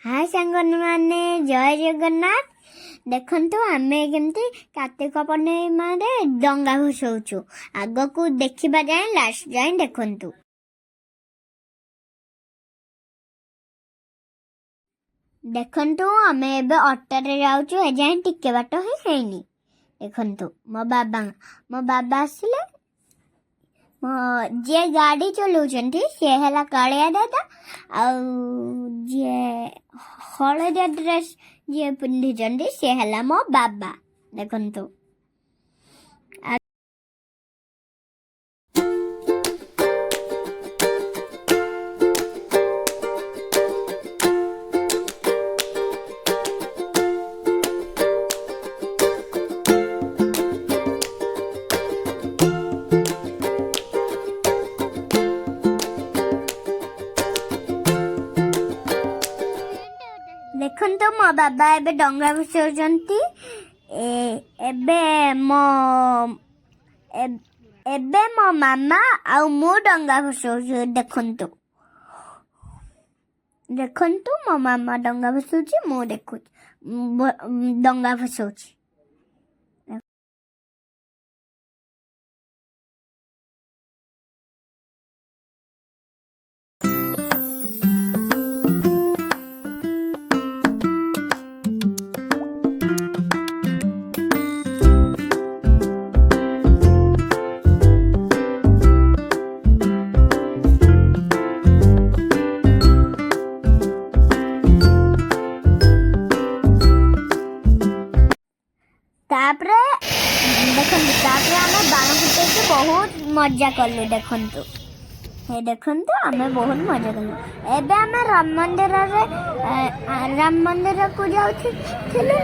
ହାଏ ସାଙ୍ଗମାନେ, ଜୟ ଜଗନ୍ନାଥ। ଦେଖନ୍ତୁ, ଆମେ କେମିତି କାର୍ତ୍ତିକ ପୂର୍ଣ୍ଣିମାରେ ଡଙ୍ଗା ଭସଉଛୁ। ଆଗକୁ ଦେଖିବା ଯାଏଁ, ଲାଷ୍ଟ ଯାଏଁ ଦେଖନ୍ତୁ। ଦେଖନ୍ତୁ, ଆମେ ଏବେ ଅଟୋରେ ଯାଉଛୁ। ଏଯାଏଁ ଟିକେ ବାଟ ହିଁ ହେଇନି। ଦେଖନ୍ତୁ, ମୋ ବାବା ଆସିଲେ। ମୋ ଯିଏ ଗାଡ଼ି ଚଲାଉଛନ୍ତି, ସିଏ ହେଲା କାଳିଆ ଦାଦା। ଆଉ ଯିଏ ହଳଦିଆ ଡ୍ରେସ୍ ଯିଏ ପିନ୍ଧିଛନ୍ତି, ସିଏ ହେଲା ମୋ ବାବା। ଦେଖନ୍ତୁ। ଦେଖନ୍ତୁ, ମୋ ବାବା ଏବେ ଡଙ୍ଗା ଭସାଉଛନ୍ତି। ଏବେ ମୋ ମାମା ଆଉ ମୁଁ ଡଙ୍ଗା ଭସାଉଛୁ। ଦେଖନ୍ତୁ, ଦେଖନ୍ତୁ, ମୋ ମାମା ଡଙ୍ଗା ଭସାଉଛି, ମୁଁ ଦେଖୁଛି, ଡଙ୍ଗା ଭସାଉଛି। ତାପରେ ଦେଖନ୍ତୁ, ତାପରେ ଆମେ ବାଣ ଫୁଟେଇକି ବହୁତ ମଜା କଲୁ। ଦେଖନ୍ତୁ, ହେ ଦେଖନ୍ତୁ, ଆମେ ବହୁତ ମଜା କଲୁ। ଏବେ ଆମେ ରାମ ମନ୍ଦିରକୁ ଯାଉଥିଲୁ।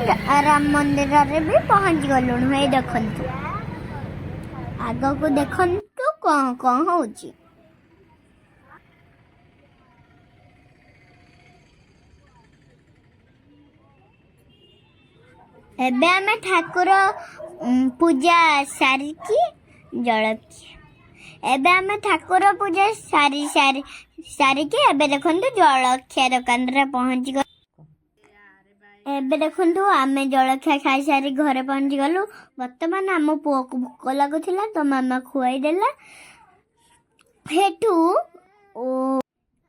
ରାମ ମନ୍ଦିରରେ ବି ପହଞ୍ଚି ଗଲୁଣୁ। ହେଇ ଦେଖନ୍ତୁ, ଆଗକୁ ଦେଖନ୍ତୁ କ'ଣ କ'ଣ ହଉଛି। ଏବେ ଆମେ ଠାକୁର ପୂଜା ସାରିକି ଜଳଖିଆ ଏବେ ଆମେ ଠାକୁର ପୂଜା ସାରି ସାରି ସାରିକି ଏବେ ଦେଖନ୍ତୁ, ଜଳଖିଆ ଦୋକାନରେ ପହଞ୍ଚି। ଏବେ ଦେଖନ୍ତୁ, ଆମେ ଜଳଖିଆ ଖାଇସାରି ଘରେ ପହଞ୍ଚି ଗଲୁ। ବର୍ତ୍ତମାନ ଆମ ପୁଅକୁ ଭୋକ ଲାଗୁଥିଲା ତ ମାମା ଖୁଆଇ ଦେଲା। ସେଠୁ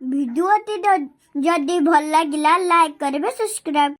ଭିଡ଼ିଓଟି ଯଦି ଭଲ ଲାଗିଲା, ଲାଇକ୍ କରିବେ, ସବସ୍କ୍ରାଇବ୍